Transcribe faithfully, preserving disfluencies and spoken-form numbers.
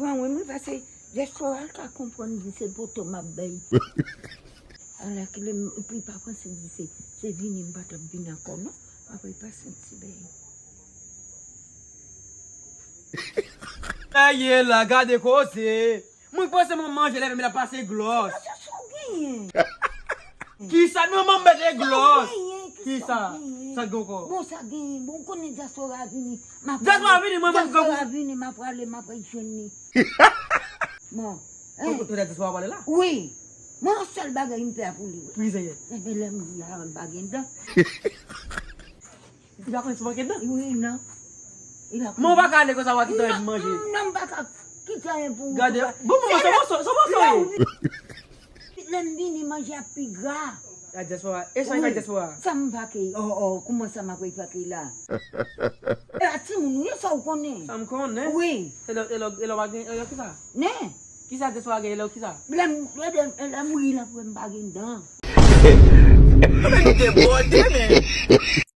Mwen, mwen, mwen, pase dyaspora ka konprann di se poto m ap bay. Ala kilè, epi pa panse di se, se vini m pa t ap vini ankò, non. Apre pa santi bay. Sa ye la, gade koze. Mwen panse mwen manje lè menm la pase glòs. Sa, sa, sa w genyen? Kisa? Non, mwen mete glòs. Sa w genyen? Kisa w genyen? Sa gen ankò? Bon, sa genyen. Bon, ou konnen dyaspora vini. M ap Dyaspora vini, mwen menm dyaspora vini, m ap prale, m ap jwenn li. Bon. Hein? Kote dyaspora prale la? Wi. Mwen yon sèl bagay m pè pou li, wi. Prizonye. Enben, lè m di a, m pa gen dan. Li pa konnen si w manke dan? Wi, non. Li pa konnen. Men w pa ka ale konsa w a kite anyen pou manje. Non, non, m pa ka kite anyen pou Gade, bon, bon, se moso, se moso ye. Lè m vini, manje ap pi gra. A dyaspora, e sa ka dyaspora. Sa m pake, oh, oh, kouman sa m ap pake la? E a timoun, wi, sa w konnen. Sa m konnen. Wi. E lè, e lè, e lè w pa gen, e lè kisa? Nen. Kisa dyaspora gen, e lè kisa? Lè m, lè, lè, lè m ri la pou m pa gen dan. Mwen te bòde, men.